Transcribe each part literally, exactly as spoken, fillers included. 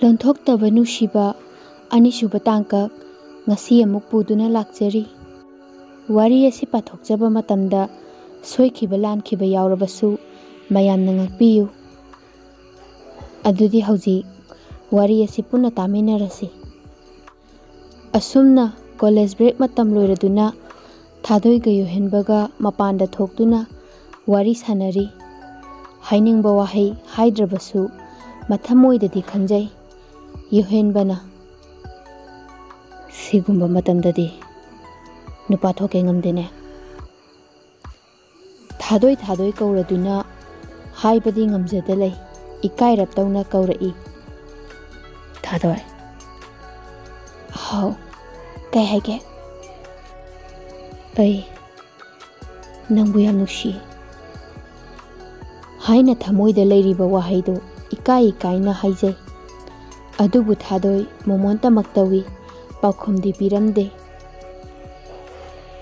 ꯂꯣꯟꯊꯣꯛꯇꯕ ꯅꯨꯡꯁꯤꯕ ꯑꯅꯤꯁꯨꯕ ꯇꯥꯡꯀꯛ ꯉꯁꯤ ꯑꯃꯨꯛ ꯄꯨꯗꯨꯅ ꯂꯥꯛꯆꯔꯤ꯫ ꯋꯥꯔꯤ ꯑꯁꯤ ꯄꯥꯊꯣꯛꯆꯕ ꯃꯇꯝꯗ ꯁꯣꯏꯈꯤꯕ ꯂꯥꯟꯈꯤꯕ ꯌꯥꯎꯔꯕꯁꯨ ꯃꯌꯥꯝꯅ ꯉꯥꯛꯄꯤꯌꯨ꯫ ꯑꯗꯨꯗꯤ ꯍꯧꯖꯤꯛ ꯋꯥꯔꯤ ꯑꯁꯤ ꯄꯨꯟꯅ ꯇꯥꯃꯤꯟꯅꯔꯁꯤ꯫ ꯑꯁꯨꯝꯅ ꯀꯣꯂꯦꯖ ꯕ꯭ꯔꯦꯛ ꯃꯇꯝ ꯂꯣꯏꯔꯗꯨꯅ ꯊꯥꯗꯣꯏꯒ ꯌꯣꯍꯦꯟꯕꯒ ꯃꯄꯥꯟꯗ ꯊꯣꯛꯇꯨꯅ ꯋꯥꯔꯤ ꯁꯥꯟꯅꯔꯤ꯫ ꯍꯥꯏꯅꯤꯡꯕ ꯋꯥꯍꯩ ꯍꯥꯏꯗ꯭ꯔꯕꯁꯨ ꯃꯊꯃꯣꯏꯗꯗꯤ ꯈꯟꯖꯩ꯫ ꯌꯣꯍꯦꯟꯕꯅ, "ꯁꯤꯒꯨꯝꯕ ꯃꯇꯝꯗꯗꯤ ꯅꯨꯄꯥ ꯊꯣꯛꯀꯦ ꯉꯝꯗꯦꯅꯦ꯫" ꯊꯥꯗꯣꯏ ꯊꯥꯗꯣꯏ ꯀꯧꯔꯗꯨꯅ ꯍꯥꯏꯕꯗꯤ ꯉꯝꯖꯗ ꯂꯩ꯫ ꯏꯀꯥꯏꯔꯞ ꯇꯧꯅ ꯀꯧꯔꯛꯏ꯫ "ꯊꯥꯗꯣꯏ꯫" "ꯍꯥꯎ, ꯀꯩ ꯍꯥꯏꯒꯦ?" "ꯑꯩ ꯅꯪꯕꯨ ꯌꯥꯝ ꯅꯨꯡꯁꯤ" ꯍꯥꯏꯅ ꯊꯃꯣꯏꯗ ꯂꯩꯔꯤꯕ ꯋꯥꯍꯩꯗꯨ ꯏꯀꯥꯏ ꯏꯀꯥꯏꯅ ꯍꯥꯏꯖꯩ꯫ ꯑꯗꯨꯕꯨ ꯊꯥꯗꯣꯏ ꯃꯣꯃꯣꯟꯇꯃꯛ ꯇꯧꯏ, ꯄꯥꯎꯈꯨꯝꯗꯤ ꯄꯤꯔꯝꯗꯦ꯫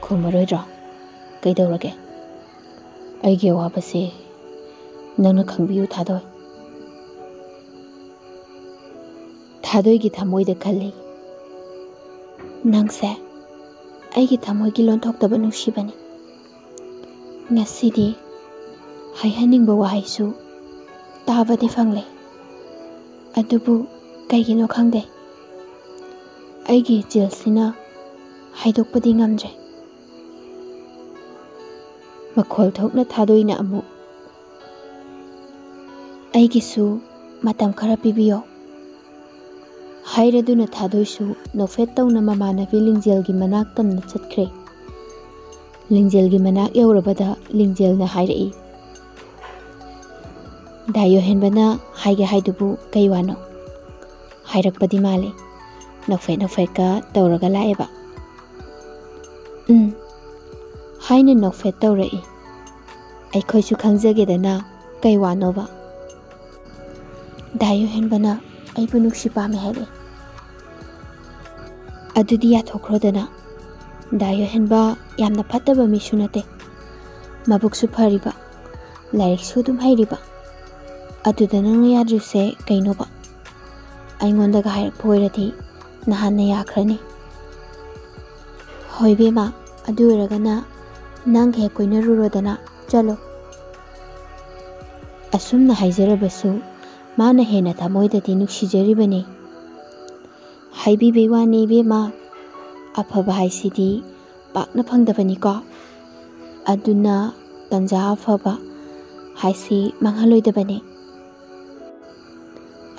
"ꯈꯨꯝꯃꯔꯣꯏꯗ꯭ꯔꯣ? ꯀꯩꯗꯧꯔꯒꯦ? ꯑꯩꯒꯤ ꯑꯋꯥꯕꯁꯦ ꯅꯪꯅ ꯈꯪꯕꯤꯌꯨ ꯊꯥꯗꯣꯏ꯫" ꯊꯥꯗꯣꯏꯒꯤ ꯊꯃꯣꯏꯗ ꯈꯜꯂꯤ, "ꯅꯪꯁꯦ ꯑꯩꯒꯤ ꯊꯃꯣꯏꯒꯤ ꯂꯣꯟꯊꯣꯛꯇꯕ ꯅꯨꯡꯁꯤꯕꯅꯤ꯫ ꯉꯁꯤꯗꯤ ꯍꯥꯏꯍꯟꯅꯤꯡꯕ ꯋꯥꯍꯩꯁꯨ ꯇꯥꯕꯗꯤ ꯐꯪꯂꯦ, ꯑꯗꯨꯕꯨ ꯀꯩꯒꯤꯅꯣ ꯈꯪꯗꯦ, ꯑꯩꯒꯤ ꯏꯆꯦꯜꯁꯤꯅ ꯍꯥꯏꯗꯣꯛꯄꯗꯤ ꯉꯝꯗ꯭ꯔꯦ꯫" ꯃꯈꯣꯜ ꯊꯣꯛꯅ ꯊꯥꯗꯣꯏꯅ ꯑꯃꯨꯛ, "ꯑꯩꯒꯤꯁꯨ ꯃꯇꯝ ꯈꯔ ꯄꯤꯕꯤꯌꯣ" ꯍꯥꯏꯔꯗꯨꯅ ꯊꯥꯗꯣꯏꯁꯨ ꯅꯣꯛꯐꯦꯠ ꯇꯧꯅ ꯃꯃꯥꯟꯅꯕꯤ ꯂꯤꯡꯖꯦꯜꯒꯤ ꯃꯅꯥꯛ ꯇꯝꯅ ꯆꯠꯈ꯭ꯔꯦ꯫ ꯂꯤꯡꯖꯦꯜꯒꯤ ꯃꯅꯥꯛ ꯌꯧꯔꯕꯗ ꯂꯤꯡꯖꯦꯜꯅ ꯍꯥꯏꯔꯛꯏ, "ꯗꯥ ꯌꯣꯍꯦꯟꯕꯅ ꯍꯥꯏꯒꯦ ꯍꯥꯏꯗꯨꯕꯨ ꯀꯩ ꯋꯥꯅꯣ?" ꯍꯥꯏꯔꯛꯄꯗꯤ ꯃꯥꯜꯂꯤ꯫ ꯅꯣꯛꯐꯦꯠ ꯅꯣꯛꯐꯦꯠꯀ ꯇꯧꯔꯒ ꯂꯥꯛꯑꯦꯕ꯫ "ꯎꯝ" ꯍꯥꯏꯅ ꯅꯣꯛꯐꯦꯠ ꯇꯧꯔꯛꯏ꯫ "ꯑꯩꯈꯣꯏꯁꯨ ꯈꯪꯖꯒꯦꯗꯅ, ꯀꯩ ꯋꯥꯅꯣꯕ?" "ꯗꯥ ꯌꯣꯍꯦꯟꯕꯅ ꯑꯩꯕꯨ ꯅꯨꯡꯁꯤ ꯄꯥꯝꯃꯦ ꯍꯥꯏꯔꯛꯑꯦ꯫" "ꯑꯗꯨꯗꯤ ꯌꯥꯊꯣꯛꯈ꯭ꯔꯣꯗꯅ꯫ ꯗꯥ ꯌꯣꯍꯦꯟꯕ ꯌꯥꯝꯅ ꯐꯠꯇꯕ ꯃꯤꯁꯨ ꯅꯠꯇꯦ꯫ ꯃꯕꯨꯛꯁꯨ ꯐꯔꯤꯕ, ꯂꯥꯏꯔꯤꯛꯁꯨ ꯑꯗꯨꯝ ꯍꯩꯔꯤꯕ꯫ ꯑꯗꯨꯗ ꯅꯪꯅ ꯌꯥꯗ꯭ꯔꯤꯁꯦ ꯀꯩꯅꯣꯕ?" ꯑꯩꯉꯣꯟꯗꯒ ꯍꯥꯏꯔꯛꯄ ꯑꯣꯏꯔꯗꯤ ꯅꯍꯥꯟꯅ ꯌꯥꯈ꯭ꯔꯅꯤ꯫ ꯍꯣꯏ ꯏꯕꯦꯝꯃ, ꯑꯗꯨ ꯑꯣꯏꯔꯒꯅ ꯅꯪꯒ ꯍꯦꯛ ꯀꯣꯏꯅꯔꯨꯔꯣꯗꯅ, ꯆꯠꯂꯣ꯫ ꯑꯁꯨꯝꯅ ꯍꯥꯏꯖꯔꯕꯁꯨ ꯃꯥꯅ ꯍꯦꯟꯅ ꯊꯃꯣꯏꯗꯗꯤ ꯅꯨꯡꯁꯤꯖꯔꯤꯕꯅꯤ꯫ ꯍꯥꯏꯕꯤꯕꯩ ꯋꯥꯅꯤ ꯏꯕꯦꯝꯃ, ꯑꯐꯕ ꯍꯥꯏꯁꯤꯗꯤ ꯄꯥꯛꯅ ꯐꯪꯗꯕꯅꯤꯀꯣ꯫ ꯑꯗꯨꯅ ꯇꯟꯖꯥ ꯑꯐꯕ ꯍꯥꯏꯁꯤ ꯃꯥꯡꯍꯜꯂꯣꯏꯗꯕꯅꯤ꯫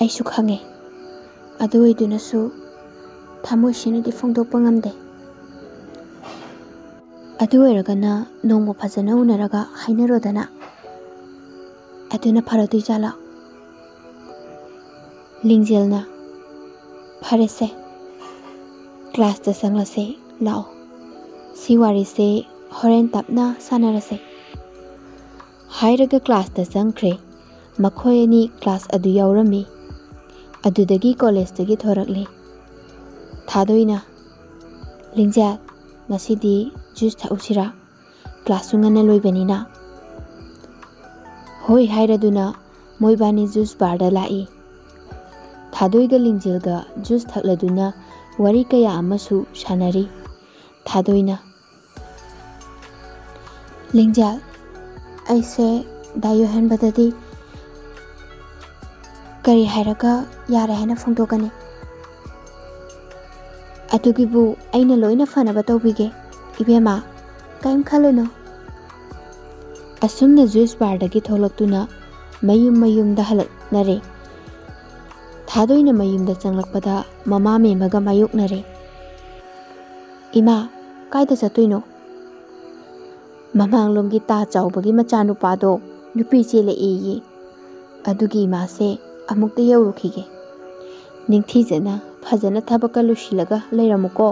ꯑꯩꯁꯨ ꯈꯪꯉꯦ꯫ ꯑꯗꯨ ꯑꯣꯏꯗꯨꯅꯁꯨ ꯊꯃꯣꯏꯁꯤꯅꯗꯤ ꯐꯣꯡꯗꯣꯛꯄ ꯉꯝꯗꯦ꯫ ꯑꯗꯨ ꯑꯣꯏꯔꯒꯅ ꯅꯣꯡꯃ ꯐꯖꯅ ꯎꯅꯔꯒ ꯍꯥꯏꯅꯔꯣꯗꯅ꯫ ꯑꯗꯨꯅ ꯐꯔꯗꯣꯏ ꯖꯥꯠꯂꯣ? ꯂꯤꯡꯖꯦꯜꯅ, "ꯐꯔꯦꯁꯦ, ꯀ꯭ꯂꯥꯁꯇ ꯆꯪꯂꯁꯦ, ꯂꯥꯛꯑꯣ꯫ ꯁꯤ ꯋꯥꯔꯤꯁꯦ ꯍꯣꯔꯦꯟ ꯇꯞꯅ ꯁꯥꯟꯅꯔꯁꯦ"꯫ ꯍꯥꯏꯔꯒ ꯀ꯭ꯂꯥꯁꯇ ꯆꯪꯈ꯭ꯔꯦ꯫ ꯃꯈꯣꯏ ꯑꯅꯤ ꯀ꯭ꯂꯥꯁ ꯑꯗꯨ ꯌꯥꯎꯔꯝꯃꯤ꯫ ꯑꯗꯨꯗꯒꯤ ꯀꯣꯂꯦꯖꯇꯒꯤ ꯊꯣꯔꯛꯂꯦ꯫ ꯊꯥꯗꯣꯏꯅ, "ꯂꯤꯡꯖꯦꯜ, ꯉꯁꯤꯗꯤ ꯖꯨꯁ ꯊꯛꯎꯁꯤꯔꯥ? ꯀ꯭ꯂꯥꯁꯁꯨ ꯉꯟꯅ ꯂꯣꯏꯕꯅꯤꯅ"꯫ ꯍꯣꯏ ꯍꯥꯏꯔꯗꯨꯅ ꯃꯣꯏꯕꯥꯅꯤ ꯖꯨꯁ ꯕꯥꯔꯗ ꯂꯥꯛꯏ꯫ ꯊꯥꯗꯣꯏꯒ ꯂꯤꯡꯖꯦꯜꯒ ꯖꯨꯁ ꯊꯛꯂꯗꯨꯅ ꯋꯥꯔꯤ ꯀꯌꯥ ꯑꯃꯁꯨ ꯁꯥꯟꯅꯔꯤ꯫ ꯊꯥꯗꯣꯏꯅ, "ꯂꯤꯡꯖꯦꯜ, ꯑꯩꯁꯦ ꯗꯥ ꯌꯣꯍꯦꯟꯕꯗꯗꯤ ꯀꯔꯤ ꯍꯥꯏꯔꯒ ꯌꯥꯔꯦ ꯍꯥꯏꯅ ꯐꯣꯡꯗꯣꯛꯀꯅꯤ꯫ ꯑꯗꯨꯒꯤꯕꯨ ꯑꯩꯅ ꯂꯣꯏꯅ ꯐꯅꯕ ꯇꯧꯕꯤꯒꯦ, ꯏꯕꯦꯝꯃ, ꯀꯔꯤꯝ ꯈꯜꯂꯨꯅꯨ"꯫ ꯑꯁꯨꯝꯅ ꯖꯨꯁ ꯕꯥꯔꯗꯒꯤ ꯊꯣꯛꯂꯛꯇꯨꯅ ꯃꯌꯨꯝ ꯃꯌꯨꯝꯗ ꯍꯜꯂꯛꯅꯔꯦ꯫ ꯊꯥꯗꯣꯏꯅ ꯃꯌꯨꯝꯗ ꯆꯪꯂꯛꯄꯗ ꯃꯃꯥ ꯃꯦꯝꯃꯒ ꯃꯥꯌꯣꯛꯅꯔꯦ꯫ "ꯏꯃꯥ, ꯀꯥꯏꯗ ꯆꯠꯇꯣꯏꯅꯣ?" "ꯃꯃꯥꯡꯂꯣꯝꯒꯤ ꯇꯥ ꯆꯥꯎꯕꯒꯤ ꯃꯆꯥꯅꯨꯄꯥꯗꯣ ꯅꯨꯄꯤ ꯆꯦꯜꯂꯛꯑꯦꯌꯦ꯫ ꯑꯗꯨꯒꯤ ꯏꯃꯥꯁꯦ ꯑꯃꯨꯛꯇ ꯌꯧꯔꯨꯈꯤꯒꯦ꯫ ꯅꯤꯡꯊꯤꯖꯅ ꯐꯖꯅ ꯊꯕꯛꯀ ꯂꯣꯏꯁꯤꯜꯂꯒ ꯂꯩꯔꯝꯃꯨꯀꯣ"꯫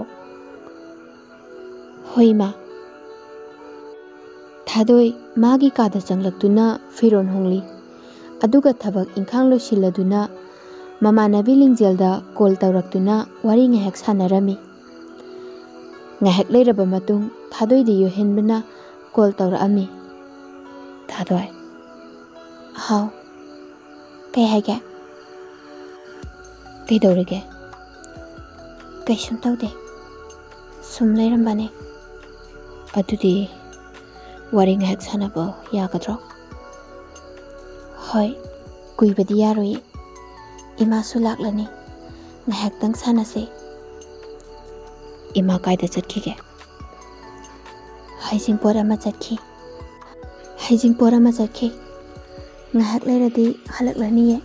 "ꯍꯣꯏ, ꯏꯃꯥ"꯫ ꯊꯥꯗꯣꯏ ꯃꯥꯒꯤ ꯀꯥꯗ ꯆꯪꯂꯛꯇꯨꯅ ꯐꯤꯔꯣꯜ ꯍꯣꯡꯂꯤ꯫ ꯑꯗꯨꯒ ꯊꯕꯛ ꯏꯪꯈꯥꯡ ꯂꯣꯏꯁꯤꯜꯂꯗꯨꯅ ꯃꯃꯥꯟꯅꯕꯤ ꯂꯤꯡꯖꯦꯜꯗ ꯀꯣꯜ ꯇꯧꯔꯛꯇꯨꯅ ꯋꯥꯔꯤ ꯉꯥꯏꯍꯥꯛ ꯁꯥꯟꯅꯔꯝꯃꯤ꯫ ꯉꯥꯏꯍꯥꯛ ꯂꯩꯔꯕ ꯃꯇꯨꯡ ꯊꯥꯗꯣꯏꯗ ꯌꯣꯍꯦꯟꯕꯅ ꯀꯣꯜ ꯇꯧꯔꯛꯑꯝꯃꯤ꯫ "ꯊꯥꯗꯣꯏ"꯫ "ꯍꯥꯎ꯫ ꯀꯩ ꯍꯥꯏꯒꯦ?" "ꯀꯩꯗꯧꯔꯒꯦ?" "ꯀꯩꯁꯨꯝ ꯇꯧꯗꯦ, ꯁꯨꯝ ꯂꯩꯔꯝꯕꯅꯦ꯫" "ꯑꯗꯨꯗꯤ ꯋꯥꯔꯤ ꯉꯥꯏꯍꯥꯛ ꯁꯥꯟꯅꯕ ꯌꯥꯒꯗ꯭ꯔꯣ?" "ꯍꯣꯏ, ꯀꯨꯏꯕꯗꯤ ꯌꯥꯔꯣꯏꯌꯦ꯫ ꯏꯃꯥꯁꯨ ꯂꯥꯛꯂꯅꯤ, ꯉꯥꯏꯍꯥꯛꯇꯪ ꯁꯥꯟꯅꯁꯦ꯫" "ꯏꯃꯥ ꯀꯥꯏꯗ ꯆꯠꯈꯤꯒꯦ?" "ꯍꯩꯖꯤꯡꯄꯣꯠ ꯑꯃ ꯆꯠꯈꯤ꯫ ꯍꯩꯖꯤꯡꯄꯣꯠ ꯑꯃ ꯆꯠꯈꯤ꯫ ꯉꯥꯏꯍꯥꯛ ꯂꯩꯔꯗꯤ ꯍꯜꯂꯛꯂꯅꯤꯌꯦ꯫"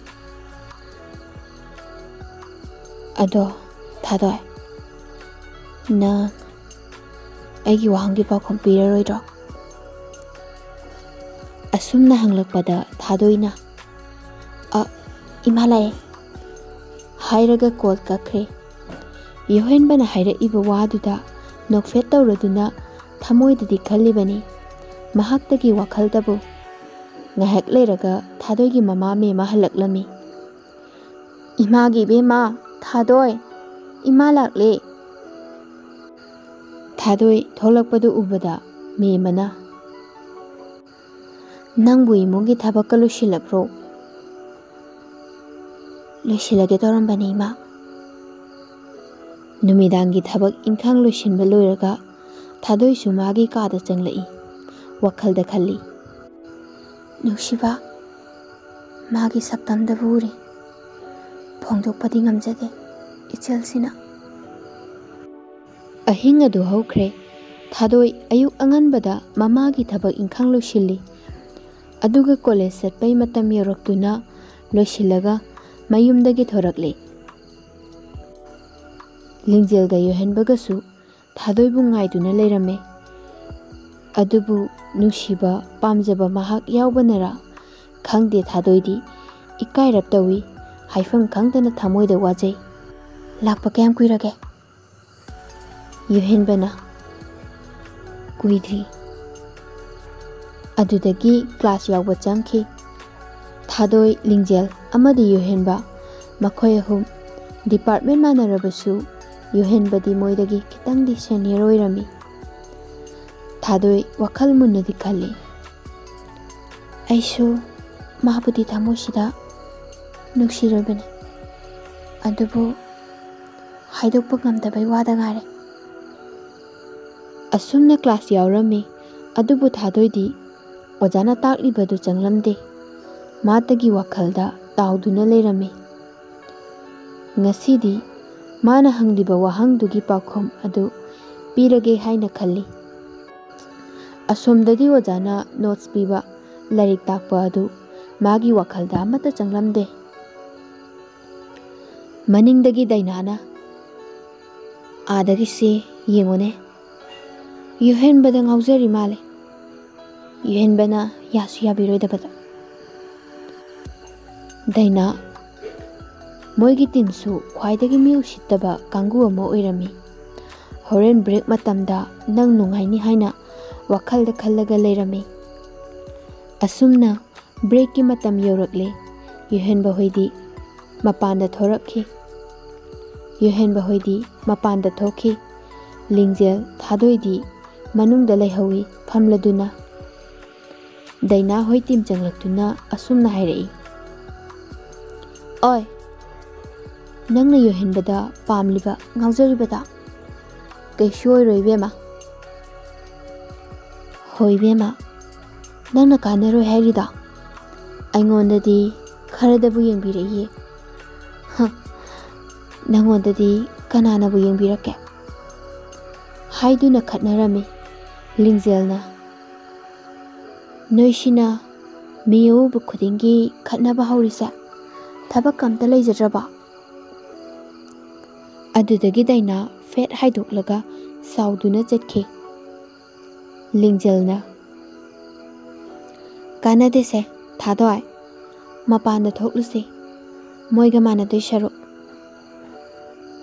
"ꯑꯗꯣ, ꯊꯥꯗꯣꯏ, ꯅꯪ ꯑꯩꯒꯤ ꯋꯥꯍꯪꯒꯤ ꯄꯥꯎꯈꯨꯝ ꯄꯤꯔꯔꯣꯏꯗ꯭ꯔꯣ?" ꯑꯁꯨꯝꯅ ꯍꯪꯂꯛꯄꯗ ꯊꯥꯗꯣꯏꯅ, "ꯑ, ꯏꯃꯥ ꯂꯥꯛꯑꯦ" ꯍꯥꯏꯔꯒ ꯀꯣꯜ ꯀꯛꯈ꯭ꯔꯦ꯫ ꯌꯣꯍꯦꯟꯕꯅ ꯍꯥꯏꯔꯛꯏꯕ ꯋꯥꯗꯨꯗ ꯅꯣꯛꯐꯦꯠ ꯇꯧꯔꯗꯨꯅ ꯊꯃꯣꯏꯗꯗꯤ ꯈꯜꯂꯤꯕꯅꯤ, ꯃꯍꯥꯛꯇꯒꯤ ꯋꯥꯈꯜꯗꯕꯨ꯫ ꯉꯥꯏꯍꯥꯛ ꯂꯩꯔꯒ ꯊꯥꯗꯣꯏꯒꯤ ꯃꯃꯥ ꯃꯦꯝꯃ ꯍꯜꯂꯛꯂꯝꯃꯤ꯫ "ꯏꯃꯥꯒꯤ ꯏꯕꯦꯝꯃ, ꯊꯥꯗꯣꯏ, ꯏꯃꯥ ꯂꯥꯛꯂꯦ꯫" ꯊꯥꯗꯣꯏ ꯊꯣꯛꯂꯛꯄꯗꯨ ꯎꯕꯗ ꯃꯦꯝꯃꯅ, "ꯅꯪꯕꯨ ꯏꯃꯨꯡꯒꯤ ꯊꯕꯛꯀ ꯂꯣꯏꯁꯤꯜꯂꯕ꯭ꯔꯣ?" "ꯂꯣꯏꯁꯤꯜꯂꯒꯦ ꯇꯧꯔꯝꯕꯅꯤ, ꯏꯃꯥ꯫" ꯅꯨꯃꯤꯗꯥꯡꯒꯤ ꯊꯕꯛ ꯏꯪꯈꯥꯡ ꯂꯣꯏꯁꯤꯟꯕ ꯂꯣꯏꯔꯒ ꯊꯥꯗꯣꯏꯁꯨ ꯃꯥꯒꯤ ꯀꯥꯗ ꯆꯪꯂꯛꯏ꯫ ꯋꯥꯈꯜꯗ ꯈꯜꯂꯤ, "ꯅꯨꯡꯁꯤꯕ, ꯃꯥꯒꯤ ꯁꯛꯇꯝꯗꯕꯨ ꯎꯔꯦ꯫ ꯐꯣꯡꯗꯣꯛꯄꯗꯤ ꯉꯝꯖꯗꯦ ꯏꯆꯦꯜꯁꯤꯅ꯫" ꯑꯍꯤꯡ ꯑꯗꯨ ꯍꯧꯈ꯭ꯔꯦ꯫ ꯊꯥꯗꯣꯏ ꯑꯌꯨꯛ ꯑꯉꯟꯕꯗ ꯃꯃꯥꯒꯤ ꯊꯕꯛ ꯏꯪꯈꯥꯡ ꯂꯣꯏꯁꯤꯜꯂꯤ꯫ ꯑꯗꯨꯒ ꯀꯣꯂꯦꯖ ꯆꯠꯄꯩ ꯃꯇꯝ ꯌꯧꯔꯛꯇꯨꯅ ꯂꯣꯏꯁꯤꯜꯂꯒ ꯃꯌꯨꯝꯗꯒꯤ ꯊꯣꯔꯛꯂꯦ꯫ ꯂꯤꯡꯖꯦꯜꯒ ꯌꯣꯍꯦꯟꯕꯒꯁꯨ ꯊꯥꯗꯣꯏꯕꯨ ꯉꯥꯏꯗꯨꯅ ꯂꯩꯔꯝꯃꯦ꯫ ꯑꯗꯨꯕꯨ ꯅꯨꯡꯁꯤꯕ, ꯄꯥꯝꯖꯕ ꯃꯍꯥꯛ ꯌꯥꯎꯕꯅꯔꯥ ꯈꯪꯗꯦ, ꯊꯥꯗꯣꯏꯗꯤ ꯏꯀꯥꯏꯔꯞ ꯇꯧꯏ, ꯍꯥꯏꯐꯝ ꯈꯪꯗꯅ ꯊꯃꯣꯏꯗ ꯋꯥꯖꯩ꯫ "ꯂꯥꯛꯄ ꯀꯌꯥꯝ ꯀꯨꯏꯔꯒꯦ?" ꯌꯣꯍꯦꯟꯕꯅ, "ꯀꯨꯏꯗ꯭ꯔꯤ꯫" ꯑꯗꯨꯗꯒꯤ ꯀ꯭ꯂꯥꯁ ꯌꯥꯎꯕ ꯆꯪꯈꯤ꯫ ꯊꯥꯗꯣꯏ, ꯂꯤꯡꯖꯦꯜ ꯑꯃꯗꯤ ꯌꯣꯍꯦꯟꯕ, ꯃꯈꯣꯏ ꯑꯍꯨꯝ ꯗꯤꯄꯥꯔꯠꯃꯦꯟ ꯃꯥꯟꯅꯔꯕꯁꯨ ꯌꯣꯍꯦꯟꯕꯗꯤ ꯃꯣꯏꯗꯒꯤ ꯈꯤꯇꯪꯗꯤ ꯁꯦꯅꯤꯌꯔ ꯑꯣꯏꯔꯝꯃꯤ꯫ ꯊꯥꯗꯣꯏ ꯋꯥꯈꯜ ꯃꯨꯟꯅꯗꯤ ꯈꯜꯂꯤ꯫ "ꯑꯩꯁꯨ ꯃꯥꯕꯨꯗꯤ ꯊꯃꯣꯏꯁꯤꯗ ꯅꯨꯡꯁꯤꯔꯕꯅꯤ, ꯑꯗꯨꯕꯨ ꯍꯥꯏꯗꯣꯛꯄ ꯉꯝꯗꯕꯩ ꯋꯥꯗ ꯉꯥꯏꯔꯦ꯫ ꯑꯁꯨꯝꯅ ꯀ꯭ꯂꯥꯁ ꯌꯥꯎꯔꯝꯃꯤ, ꯑꯗꯨꯕꯨ ꯊꯥꯗꯣꯏꯗꯤ ꯑꯣꯖꯥꯅ ꯇꯥꯛꯂꯤꯕꯗꯨ ꯆꯪꯂꯝꯗꯦ꯫ ꯃꯥꯇꯒꯤ ꯋꯥꯈꯜꯗ ꯇꯥꯎꯗꯨꯅ ꯂꯩꯔꯝꯃꯤ꯫ ꯉꯁꯤꯗꯤ ꯃꯥꯅ ꯍꯪꯂꯤꯕ ꯋꯥꯍꯪꯗꯨꯒꯤ ꯄꯥꯎꯈꯨꯝ ꯑꯗꯨ ꯄꯤꯔꯒꯦ ꯍꯥꯏꯅ ꯈꯜꯂꯤ꯫ ꯑꯁꯣꯝꯗꯗꯤ ꯑꯣꯖꯥꯅ ꯅꯣꯠꯁ ꯄꯤꯕ, ꯂꯥꯏꯔꯤꯛ ꯇꯥꯛꯄ ꯑꯗꯨ ꯃꯥꯒꯤ ꯋꯥꯈꯜꯗ ꯑꯃꯠꯇ ꯆꯪꯂꯝꯗꯦ꯫ ꯃꯅꯤꯡꯗꯒꯤ ꯗꯥꯏꯅꯥꯅ, "ꯑꯥꯗꯒꯤꯁꯦ ꯌꯦꯡꯉꯨꯅꯦ, ꯌꯨꯍꯦꯟꯕꯗ ꯉꯥꯎꯖꯔꯤ ꯃꯥꯜꯂꯦ꯫ ꯌꯨꯍꯦꯟꯕꯅ ꯌꯥꯁꯨ ꯌꯥꯕꯤꯔꯣꯏꯗꯕꯗ꯫" ꯗꯥꯏꯅꯥ, ꯃꯣꯏꯒꯤ ꯇꯤꯝꯁꯨ ꯈ꯭ꯋꯥꯏꯗꯒꯤ ꯃꯤ ꯎꯁꯤꯠꯇꯕ ꯀꯥꯡꯕꯨ ꯑꯃ ꯑꯣꯏꯔꯝꯃꯤ꯫ ꯍꯣꯔꯦꯟ ꯕ꯭ꯔꯦꯛ ꯃꯇꯝꯗ ꯅꯪ ꯅꯨꯡꯉꯥꯏꯅꯤ ꯍꯥꯏꯅ ꯋꯥꯈꯜꯗ ꯈꯜꯂꯒ ꯂꯩꯔꯝꯃꯤ꯫ ꯑꯁꯨꯝꯅ ꯕ꯭ꯔꯦꯛꯀꯤ ꯃꯇꯝ ꯌꯧꯔꯛꯂꯦ꯫ ꯌꯨꯍꯦꯟꯕ ꯍꯣꯏꯗꯤ ꯃꯄꯥꯟꯗ ꯊꯣꯔꯛꯈꯤ꯫ ꯌꯨꯍꯦꯟꯕ ꯍꯣꯏꯗꯤ ꯃꯄꯥꯟꯗ ꯊꯣꯛꯈꯤ꯫ ꯂꯤꯡꯖꯦꯜ, ꯊꯥꯗꯣꯏꯗꯤ ꯃꯅꯨꯡꯗ ꯂꯩꯍꯧꯏ ꯐꯝꯂꯗꯨꯅ꯫ ꯗꯥꯏꯅꯥ ꯍꯣꯏ ꯇꯤꯝ ꯆꯪꯂꯛꯇꯨꯅ ꯑꯁꯨꯝꯅ ꯍꯥꯏꯔꯛꯏ, "ꯑꯣꯏ, ꯅꯪꯅ ꯌꯨꯍꯦꯟꯕꯗ ꯄꯥꯝꯂꯤꯕ, ꯉꯥꯎꯖꯔꯤꯕꯗ? ꯀꯩꯁꯨ ꯑꯣꯏꯔꯣꯏ ꯏꯕꯦꯝꯃ꯫" "ꯍꯣꯏ ꯏꯕꯦꯝꯃ, ꯅꯪꯅ ꯀꯥꯟꯅꯔꯣꯏ ꯍꯥꯏꯔꯤꯗꯣ? ꯑꯩꯉꯣꯟꯗꯗꯤ ꯈꯔꯗꯕꯨ ꯌꯦꯡꯕꯤꯔꯛꯏꯌꯦ꯫" "ꯍ, ꯅꯪꯉꯣꯟꯗꯗꯤ ꯀꯅꯥꯅꯕꯨ ꯌꯦꯡꯕꯤꯔꯛꯀꯦ?" ꯍꯥꯏꯗꯨꯅ ꯈꯠꯅꯔꯝꯃꯤ꯫ ꯂꯤꯡꯖꯦꯜꯅ, "ꯅꯣꯏꯁꯤꯅ ꯃꯤꯑꯣꯏꯕ ꯈꯨꯗꯤꯡꯒꯤ ꯈꯠꯅꯕ ꯍꯧꯔꯤꯁꯦ ꯊꯕꯛ ꯑꯝꯇ ꯂꯩꯖꯗ꯭ꯔꯕꯣ?" ꯑꯗꯨꯗꯒꯤ ꯗꯥꯏꯅꯥ ꯐꯦꯠ ꯍꯥꯏꯗꯣꯛꯂꯒ ꯁꯥꯎꯗꯨꯅ ꯆꯠꯈꯤ꯫ ꯂꯤꯡꯖꯦꯜꯅ, "ꯀꯥꯟꯅꯗꯦꯁꯦ, ꯊꯥꯗꯣꯏ, ꯃꯄꯥꯟꯗ ꯊꯣꯛꯂꯨꯁꯦ, ꯃꯣꯏꯒ ꯃꯥꯟꯅꯗꯣꯏ ꯁꯔꯨꯛ꯫"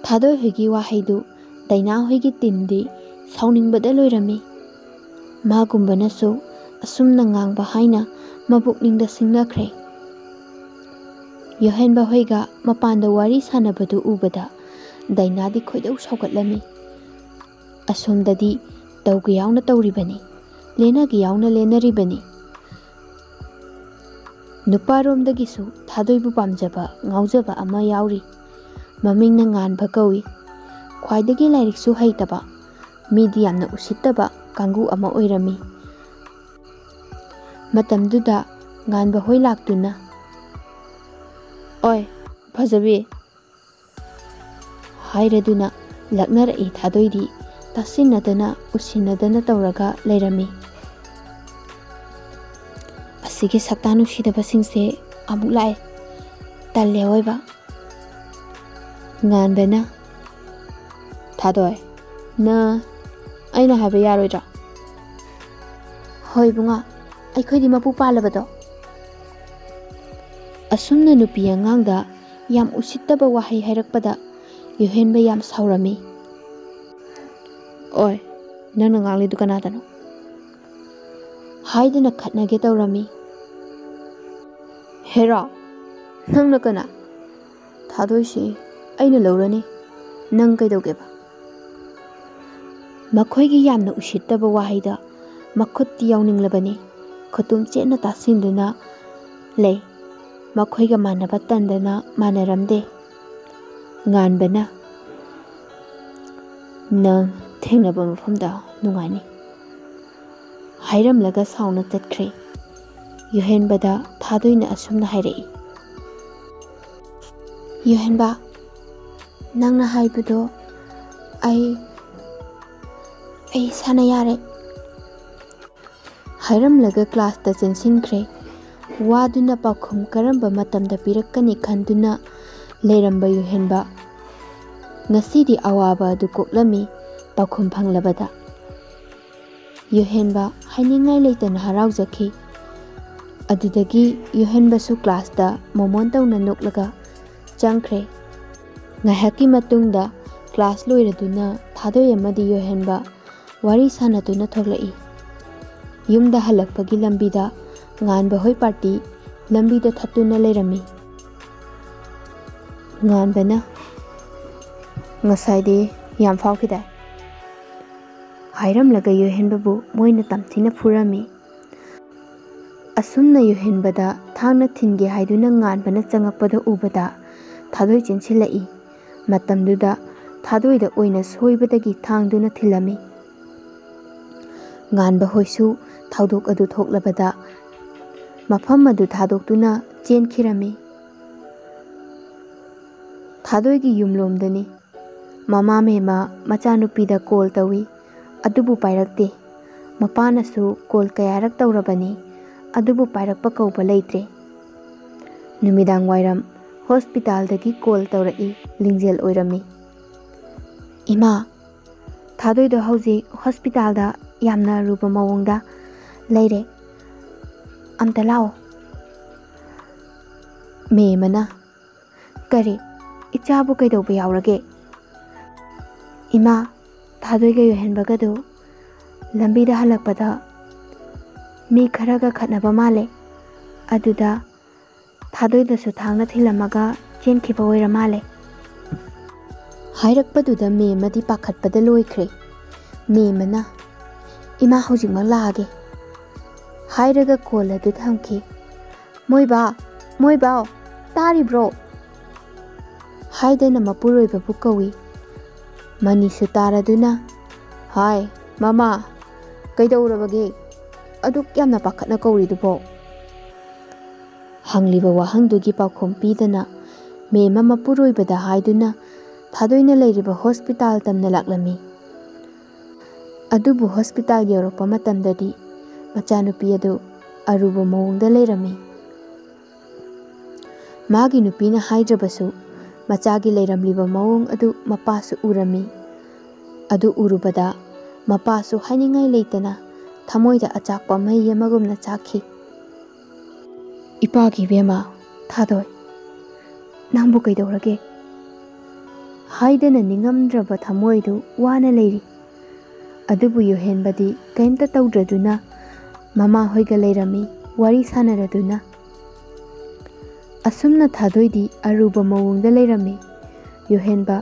ꯊꯥꯗꯣꯏ ꯍꯣꯏꯒꯤ ꯋꯥꯍꯩꯗꯨ ꯗꯥꯏꯅꯥ ꯍꯣꯏꯒꯤ ꯇꯤꯝꯗꯤ ꯁꯥꯎꯅꯤꯡꯕꯗ ꯂꯣꯏꯔꯝꯃꯤ꯫ ꯃꯥꯒꯨꯝꯕꯅꯁꯨ ꯑꯁꯨꯝꯅ ꯉꯥꯡꯕ ꯍꯥꯏꯅ ꯃꯕꯨꯛꯅꯤꯡꯗ ꯁꯤꯡꯅꯈ꯭ꯔꯦ꯫ ꯌꯣꯍꯦꯟꯕ ꯍꯣꯏꯒ ꯃꯄꯥꯟꯗ ꯋꯥꯔꯤ ꯁꯥꯟꯅꯕꯗꯨ ꯎꯕꯗ ꯗꯥꯏꯅꯥꯗꯤ ꯈꯣꯏꯗꯧ ꯁꯥꯎꯒꯠꯂꯝꯃꯤ꯫ ꯑꯁꯣꯝꯗꯗꯤ ꯇꯧꯒꯦ ꯌꯥꯎꯅ ꯇꯧꯔꯤꯕꯅꯤ, ꯂꯦꯟꯅꯒꯦ ꯌꯥꯎꯅ ꯂꯦꯟꯅꯔꯤꯕꯅꯤ꯫ ꯅꯨꯄꯥꯔꯣꯝꯗꯒꯤꯁꯨ ꯊꯥꯗꯣꯏꯕꯨ ꯄꯥꯝꯖꯕ, ꯉꯥꯎꯖꯕ ꯑꯃ ꯌꯥꯎꯔꯤ꯫ ꯃꯃꯤꯡꯅ ꯉꯥꯟꯕ ꯀꯧꯏ꯫ ꯈ꯭ꯋꯥꯏꯗꯒꯤ ꯂꯥꯏꯔꯤꯛꯁꯨ ꯍꯩꯇꯕ, ꯃꯤꯗꯤ ꯌꯥꯝꯅ ꯎꯁꯤꯠꯇꯕ ꯀꯥꯡꯕꯨ ꯑꯃ ꯑꯣꯏꯔꯝꯃꯤ꯫ ꯃꯇꯝꯗꯨꯗ ꯉꯥꯟꯕ ꯍꯣꯏ ꯂꯥꯛꯇꯨꯅ, "ꯑꯣꯏ, ꯐꯖꯕꯤ!" ꯍꯥꯏꯔꯗꯨꯅ ꯂꯛꯅꯔꯛꯏ꯫ ꯊꯥꯗꯣꯏꯗꯤ ꯇꯥꯁꯤꯟꯅꯗꯅ, ꯎꯁꯤꯟꯅꯗꯅ ꯇꯧꯔꯒ ꯂꯩꯔꯝꯃꯤ꯫ "ꯑꯁꯤꯒꯤ ꯁꯛꯇꯥ ꯅꯨꯡꯁꯤꯗꯕꯁꯤꯡꯁꯦ ꯑꯃꯨꯛ ꯂꯥꯛꯑꯦ꯫ ꯇꯜꯂꯦ ꯑꯑꯣꯏꯕ꯫" ꯉꯥꯟꯕꯅ, "ꯊꯥꯗꯣꯏ, ꯅ ꯑꯩꯅ ꯍꯥꯏꯕ ꯌꯥꯔꯣꯏꯗ꯭ꯔꯣ?" "ꯍꯣꯏ ꯏꯕꯨꯡꯉꯣ, ꯑꯩꯈꯣꯏꯗꯤ ꯃꯄꯨ ꯄꯥꯜꯂꯕꯗꯣ꯫" ꯑꯁꯨꯝꯅ ꯅꯨꯄꯤ ꯑꯉꯥꯡꯗ ꯌꯥꯝ ꯎꯁꯤꯠꯇꯕ ꯋꯥꯍꯩ ꯍꯥꯏꯔꯛꯄꯗ ꯌꯨꯍꯦꯟꯕ ꯌꯥꯝ ꯁꯥꯎꯔꯝꯃꯤ꯫ "ꯑꯣꯏ, ꯅꯪꯅ ꯉꯥꯡꯂꯤꯗꯨ ꯀꯅꯥꯗꯅꯣ?" ꯍꯥꯏꯗꯨꯅ ꯈꯠꯅꯒꯦ ꯇꯧꯔꯝꯃꯤ꯫ "ꯍꯦꯔꯥ, ꯅꯪꯅ ꯀꯅꯥ? ꯊꯥꯗꯣꯏꯁꯤ ꯑꯩꯅ ꯂꯧꯔꯅꯤ꯫ ꯅꯪ ꯀꯩꯗꯧꯒꯦꯕ?" ꯃꯈꯣꯏꯒꯤ ꯌꯥꯝꯅ ꯎꯁꯤꯠꯇꯕ ꯋꯥꯍꯩꯗ ꯃꯈꯨꯠꯇꯤ ꯌꯥꯎꯅꯤꯡꯂꯕꯅꯤ, ꯈꯨꯇꯨꯝ ꯆꯦꯠꯅ ꯇꯥꯁꯤꯟꯗꯨꯅ ꯂꯩ꯫ ꯃꯈꯣꯏꯒ ꯃꯥꯟꯅꯕ ꯇꯟꯗꯅ ꯃꯥꯟꯅꯔꯝꯗꯦ꯫ ꯉꯥꯟꯕꯅ, "ꯅꯪ ꯊꯦꯡꯅꯕ ꯃꯐꯝꯗ ꯅꯨꯡꯉꯥꯏꯅꯤ," ꯍꯥꯏꯔꯝꯂꯒ ꯁꯥꯎꯅ ꯆꯠꯈ꯭ꯔꯦ꯫ ꯌꯨꯍꯦꯟꯕꯗ ꯊꯥꯗꯣꯏꯅ ꯑꯁꯨꯝꯅ ꯍꯥꯏꯔꯛꯏ, "ꯌꯨꯍꯦꯟꯕ, ꯅꯪꯅ ꯍꯥꯏꯕꯗꯣ ꯑꯩ, ꯑꯩ ꯁꯥꯟꯅ ꯌꯥꯔꯦ꯫" ꯍꯥꯏꯔꯝꯂꯒ ꯀ꯭ꯂꯥꯁꯇ ꯆꯦꯟꯁꯤꯟꯈ꯭ꯔꯦ꯫ ꯋꯥꯗꯨꯅ ꯄꯥꯎꯈꯨꯝ ꯀꯔꯝꯕ ꯃꯇꯝꯗ ꯄꯤꯔꯛꯀꯅꯤ ꯈꯟꯗꯨꯅ ꯂꯩꯔꯝꯕ ꯌꯨꯍꯦꯟꯕ ꯉꯁꯤꯗꯤ ꯑꯋꯥꯕ ꯑꯗꯨ ꯀꯣꯛꯂꯝꯃꯤ꯫ ꯄꯥꯎꯈꯨꯝ ꯐꯪꯂꯕꯗ ꯌꯨꯍꯦꯟꯕ ꯍꯥꯏꯅꯤꯡꯉꯥꯏ ꯂꯩꯇꯅ ꯍꯔꯥꯎꯖꯈꯤ꯫ ꯑꯗꯨꯗꯒꯤ ꯌꯨꯍꯦꯟꯕꯁꯨ ꯀ꯭ꯂꯥꯁꯇ ꯃꯣꯃꯣꯟ ꯇꯧꯅ ꯅꯣꯛꯂꯒ ꯆꯪꯈ꯭ꯔꯦ꯫ ꯉꯥꯏꯍꯥꯛꯀꯤ ꯃꯇꯨꯡꯗ ꯀ꯭ꯂꯥꯁ ꯂꯣꯏꯔꯗꯨꯅ ꯊꯥꯗꯣꯏ ꯑꯃꯗꯤ ꯌꯨꯍꯦꯟꯕ ꯋꯥꯔꯤ ꯁꯥꯟꯅꯗꯨꯅ ꯊꯣꯛꯂꯛꯏ꯫ ꯌꯨꯝꯗ ꯍꯜꯂꯛꯄꯒꯤ ꯂꯝꯕꯤꯗ ꯉꯥꯟꯕ ꯍꯣꯏ ꯄꯥꯔꯇꯤ ꯂꯝꯕꯤꯗ ꯊꯠꯇꯨꯅ ꯂꯩꯔꯝꯃꯤ꯫ ꯉꯥꯟꯕꯅ, "ꯉꯁꯥꯏꯗꯤ ꯌꯥꯝ ꯐꯥꯎꯈꯤꯗꯥꯏ?" ꯍꯥꯏꯔꯝꯂꯒ ꯌꯨꯍꯦꯟꯕꯕꯨ ꯃꯣꯏꯅ ꯇꯝꯊꯤꯅ ꯐꯨꯔꯝꯃꯤ꯫ ꯑꯁꯨꯝꯅ ꯌꯨꯍꯦꯟꯕꯗ ꯊꯥꯡꯅ ꯊꯤꯟꯒꯦ ꯍꯥꯏꯗꯨꯅ ꯉꯥꯟꯕꯅ ꯆꯪꯉꯛꯄꯗ ꯎꯕꯗ ꯊꯥꯗꯣꯏ ꯆꯦꯟꯁꯤꯜꯂꯛꯏ꯫ ꯃꯇꯝꯗꯨꯗ ꯊꯥꯗꯣꯏꯗ ꯑꯣꯏꯅ ꯁꯣꯏꯕꯗꯒꯤ ꯊꯥꯡꯗꯨꯅ ꯊꯤꯜꯂꯝꯃꯤ꯫ ꯉꯥꯟꯕ ꯍꯣꯏꯁꯨ ꯊꯧꯗꯣꯛ ꯑꯗꯨ ꯊꯣꯛꯂꯕꯗ ꯃꯐꯝ ꯑꯗꯨ ꯊꯥꯗꯣꯛꯇꯨꯅ ꯆꯦꯟꯈꯤꯔꯝꯃꯤ꯫ ꯊꯥꯗꯣꯏꯒꯤ ꯌꯨꯝꯂꯣꯝꯗꯅꯤ꯫ ꯃꯃꯥ ꯃꯦꯝꯃ ꯃꯆꯥꯅꯨꯄꯤꯗ ꯀꯣꯜ ꯇꯧꯏ, ꯑꯗꯨꯕꯨ ꯄꯥꯏꯔꯛꯇꯦ꯫ ꯃꯄꯥꯅꯁꯨ ꯀꯣꯜ ꯀꯌꯥꯔꯛ ꯇꯧꯔꯕꯅꯤ, ꯑꯗꯨꯕꯨ ꯄꯥꯏꯔꯛꯄ ꯀꯧꯕ ꯂꯩꯇ꯭ꯔꯦ꯫ ꯅꯨꯃꯤꯗꯥꯡ ꯋꯥꯏꯔꯝ ꯍꯣꯁꯄꯤꯇꯥꯜꯗꯒꯤ ꯀꯣꯜ ꯇꯧꯔꯛꯏ ꯂꯤꯡꯖꯦꯜ ꯑꯣꯏꯔꯝꯃꯤ꯫ "ꯏꯃꯥ, ꯊꯥꯗꯣꯏꯗꯣ ꯍꯧꯖꯤꯛ ꯍꯣꯁꯄꯤꯇꯥꯜꯗ ꯌꯥꯝꯅ ꯑꯔꯨꯕ ꯃꯑꯣꯡꯗ ꯂꯩꯔꯦ꯫ ꯑꯝꯇ ꯂꯥꯛꯑꯣ꯫" ꯃꯦꯝꯃꯅ, "ꯀꯔꯤ? ꯏꯆꯥꯕꯨ ꯀꯩꯗꯧꯕ ꯌꯥꯎꯔꯒꯦ?" "ꯏꯃꯥ, ꯊꯥꯗꯣꯏꯒ ꯌꯣꯍꯦꯟꯕꯒꯗꯨ ꯂꯝꯕꯤꯗ ꯍꯜꯂꯛꯄꯗ ꯃꯤ ꯈꯔꯒ ꯈꯠꯅꯕ ꯃꯥꯜꯂꯦ꯫ ꯑꯗꯨꯗ ꯊꯥꯗꯣꯏꯗꯁꯨ ꯊꯥꯡꯅ ꯊꯤꯜꯂꯝꯃꯒ ꯆꯦꯟꯈꯤꯕ ꯑꯣꯏꯔ ꯃꯥꯜꯂꯦ꯫" ꯍꯥꯏꯔꯛꯄꯗꯨꯗ ꯃꯦꯝꯃꯗꯤ ꯄꯥꯈꯠꯄꯗ ꯂꯣꯏꯈ꯭ꯔꯦ꯫ ꯃꯦꯝꯃꯅ, "ꯏꯃꯥ, ꯍꯧꯖꯤꯛꯃꯛ ꯂꯥꯛꯑꯒꯦ" ꯍꯥꯏꯔꯒ ꯀꯣꯜ ꯑꯗꯨ ꯊꯝꯈꯤ꯫ "ꯃꯣꯏꯕꯥ, ꯃꯣꯏꯕꯥꯎ, ꯇꯥꯔꯤꯕ꯭ꯔꯣ?" ꯍꯥꯏꯗꯅ ꯃꯄꯨꯔꯣꯏꯕꯕꯨ ꯀꯧꯏ꯫ ꯃꯅꯤꯁꯨ ꯇꯥꯔꯗꯨꯅ, "ꯍꯥꯏ, ꯃꯃꯥ, ꯀꯩꯗꯧꯔꯕꯒꯦ? ꯑꯗꯨꯛ ꯌꯥꯝꯅ ꯄꯥꯈꯠꯅ ꯀꯧꯔꯤꯗꯨꯕꯣ?" ꯍꯪꯂꯤꯕ ꯋꯥꯍꯪꯗꯨꯒꯤ ꯄꯥꯎꯈꯨꯝ ꯄꯤꯗꯅ ꯃꯦꯝꯃ ꯃꯄꯨꯔꯣꯏꯕꯗ ꯍꯥꯏꯗꯨꯅ ꯊꯥꯗꯣꯏꯅ ꯂꯩꯔꯤꯕ ꯍꯣꯁꯄꯤꯇꯥꯜ ꯇꯝꯅ ꯂꯥꯛꯂꯝꯃꯤ꯫ ꯑꯗꯨꯕꯨ ꯍꯣꯁꯄꯤꯇꯥꯜ ꯌꯧꯔꯛꯄ ꯃꯇꯝꯗꯗꯤ ꯃꯆꯥꯅꯨꯄꯤ ꯑꯗꯨ ꯑꯔꯨꯕ ꯃꯑꯣꯡꯗ ꯂꯩꯔꯝꯃꯤ꯫ ꯃꯥꯒꯤ ꯅꯨꯄꯤꯅ ꯍꯥꯏꯗ꯭ꯔꯕꯁꯨ ꯃꯆꯥꯒꯤ ꯂꯩꯔꯝꯂꯤꯕ ꯃꯑꯣꯡ ꯑꯗꯨ ꯃꯄꯥꯁꯨ ꯎꯔꯝꯃꯤ꯫ ꯑꯗꯨ ꯎꯔꯨꯕꯗ ꯃꯄꯥꯁꯨ ꯍꯥꯏꯅꯤꯡꯉꯥꯏ ꯂꯩꯇꯅ ꯊꯃꯣꯏꯗ ꯑꯆꯥꯛꯄ ꯃꯩ ꯑꯃꯒꯨꯝꯅ ꯆꯥꯛꯈꯤ꯫ "ꯏꯄꯥꯒꯤ ꯏꯕꯦꯝꯃ ꯊꯥꯗꯣꯏ, ꯅꯪꯕꯨ ꯀꯩꯗꯧꯔꯒꯦ?" ꯍꯥꯏꯗꯅ ꯅꯤꯡꯉꯝꯗ꯭ꯔꯕ ꯊꯃꯣꯏꯗꯨ ꯋꯥꯅ ꯂꯩꯔꯤ꯫ ꯑꯗꯨꯕꯨ ꯌꯣꯍꯦꯟꯕꯗꯤ ꯀꯔꯤꯝꯇ ꯇꯧꯗ꯭ꯔꯗꯨꯅ ꯃꯃꯥ ꯍꯣꯏꯒ ꯂꯩꯔꯝꯃꯤ, ꯋꯥꯔꯤ ꯁꯥꯟꯅꯔꯗꯨꯅ꯫ ꯑꯁꯨꯝꯅ ꯊꯥꯗꯣꯏꯗꯤ ꯑꯔꯨꯕ ꯃꯑꯣꯡꯗ ꯂꯩꯔꯝꯃꯤ꯫ ꯌꯣꯍꯦꯟꯕ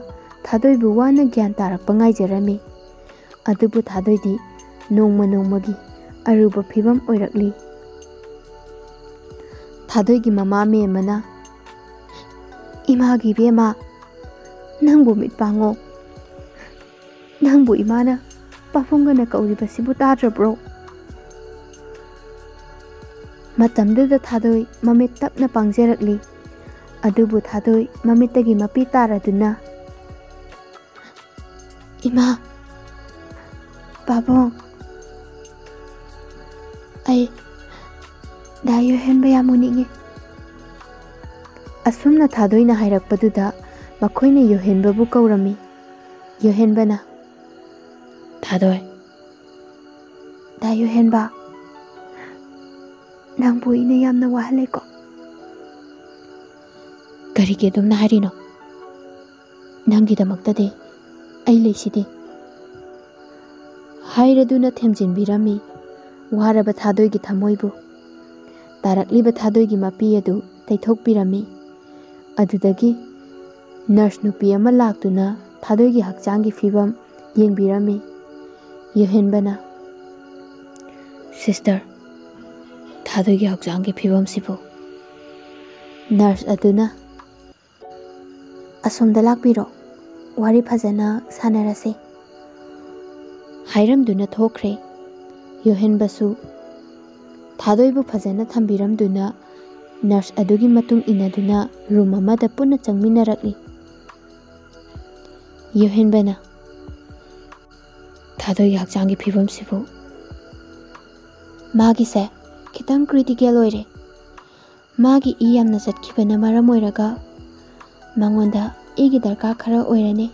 ꯊꯥꯗꯣꯏꯕꯨ ꯋꯥꯅ ꯒ꯭ꯌꯥꯟ ꯇꯥꯔꯛꯄ ꯉꯥꯏꯖꯔꯝꯃꯤ꯫ ꯑꯗꯨꯕꯨ ꯊꯥꯗꯣꯏꯗꯤ ꯅꯣꯡꯃ ꯅꯣꯡꯃꯒꯤ ꯑꯔꯨꯕ ꯐꯤꯕꯝ ꯑꯣꯏꯔꯛꯂꯤ꯫ ꯊꯥꯗꯣꯏꯒꯤ ꯃꯃꯥ ꯃꯦꯝꯃꯅ, "ꯏꯃꯥꯒꯤ ꯏꯕꯦꯝꯃ, "ꯅꯪꯕꯨ ꯃꯤꯠ ꯄꯥꯡꯉꯣ꯫ ꯅꯪꯕꯨ ꯏꯃꯥꯅ ꯄꯥꯕꯨꯡꯒꯅ ꯀꯧꯔꯤꯕꯁꯤꯕꯨ ꯇꯥꯗ꯭ꯔꯕ꯭ꯔꯣ?" ꯃꯇꯝꯗꯨꯗ ꯊꯥꯗꯣꯏ ꯃꯃꯤꯠ ꯇꯞꯅ ꯄꯥꯡꯖꯔꯛꯂꯤ꯫ ꯑꯗꯨꯕꯨ ꯊꯥꯗꯣꯏ ꯃꯃꯤꯠꯇꯒꯤ ꯃꯄꯤ ꯇꯥꯔꯗꯨꯅ, "ꯏꯃꯥ, ꯄꯥꯕꯨꯡ, ꯑꯩ ꯗꯥ ꯌꯣꯍꯦꯟꯕ ꯌꯥꯝ ꯎꯅꯤꯡꯉꯤ꯫" ꯑꯁꯨꯝꯅ ꯊꯥꯗꯣꯏꯅ ꯍꯥꯏꯔꯛꯄꯗꯨꯗ ꯃꯈꯣꯏꯅ ꯌꯣꯍꯦꯟꯕꯕꯨ ꯀꯧꯔꯝꯃꯤ꯫ ꯌꯣꯍꯦꯟꯕꯅ, "ꯊꯥꯗꯣꯏ, ꯗꯥ ꯌꯣꯍꯦꯟꯕ, ꯅꯪꯕꯨ ꯑꯩꯅ ꯌꯥꯝꯅ ꯋꯥꯍꯜꯂꯦꯀꯣ꯫" "ꯀꯔꯤꯒꯤ ꯑꯗꯨꯝꯅ ꯍꯥꯏꯔꯤꯅꯣ? ꯅꯪꯒꯤꯗꯃꯛꯇꯗꯤ ꯑꯩ ꯂꯩꯁꯤꯗꯤ꯫" ꯍꯥꯏꯔꯗꯨꯅ ꯊꯦꯝꯖꯤꯟꯕꯤꯔꯝꯃꯤ ꯋꯥꯔꯕ ꯊꯥꯗꯣꯏꯒꯤ ꯊꯃꯣꯏꯕꯨ꯫ ꯇꯥꯔꯛꯂꯤꯕ ꯊꯥꯗꯣꯏꯒꯤ ꯃꯄꯤ ꯑꯗꯨ ꯇꯩꯊꯣꯛꯄꯤꯔꯝꯃꯤ꯫ ꯑꯗꯨꯗꯒꯤ ꯅꯔꯁ ꯅꯨꯄꯤ ꯑꯃ ꯂꯥꯛꯇꯨꯅ ꯊꯥꯗꯣꯏꯒꯤ ꯍꯛꯆꯥꯡꯒꯤ ꯐꯤꯕꯝ ꯌꯦꯡꯕꯤꯔꯝꯃꯤ꯫ ꯌꯣꯍꯦꯟꯕꯅ, "ꯁꯤꯁꯇꯔ, ꯊꯥꯗꯣꯏꯒꯤ ꯍꯛꯆꯥꯡꯒꯤ ꯐꯤꯕꯝꯁꯤꯕꯨ?" ꯅꯔꯁ ꯑꯗꯨꯅ, "ꯑꯁꯣꯝꯗ ꯂꯥꯛꯄꯤꯔꯣ, ꯋꯥꯔꯤ ꯐꯖꯅ ꯁꯥꯟꯅꯔꯁꯦ," ꯍꯥꯏꯔꯝꯗꯨꯅ ꯊꯣꯛꯈ꯭ꯔꯦ꯫ ꯌꯣꯍꯦꯟꯕꯁꯨ ꯊꯥꯗꯣꯏꯕꯨ ꯐꯖꯅ ꯊꯝꯕꯤꯔꯝꯗꯨꯅ ꯅꯔꯁ ꯑꯗꯨꯒꯤ ꯃꯇꯨꯡ ꯏꯟꯅꯗꯨꯅ ꯔꯨꯝ ꯑꯃꯗ ꯄꯨꯟꯅ ꯆꯪꯃꯤꯟꯅꯔꯛꯂꯤ꯫ ꯌꯣꯍꯦꯟꯕꯅ, "ꯊꯥꯗꯣꯏꯒꯤ ꯍꯛꯆꯥꯡꯒꯤ ꯐꯤꯕꯝꯁꯤꯕꯨ?" "ꯃꯥꯒꯤꯁꯦ ꯈꯤꯇꯪ ꯀ꯭ꯔꯤꯇꯤꯀꯦꯜ ꯑꯣꯏꯔꯦ꯫ ꯃꯥꯒꯤ ꯏ ꯌꯥꯝꯅ ꯆꯠꯈꯤꯕꯅ ꯃꯔꯝ ꯑꯣꯏꯔꯒ ꯃꯉꯣꯟꯗ ꯏꯒꯤ ꯗꯔꯀꯥꯔ ꯈꯔ ꯑꯣꯏꯔꯅꯤ꯫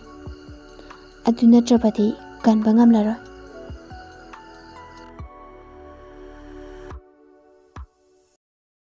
ꯑꯗꯨ ꯅꯠꯇ꯭ꯔꯕꯗꯤ ꯀꯟꯕ ꯉꯝꯂꯔꯣꯏ꯫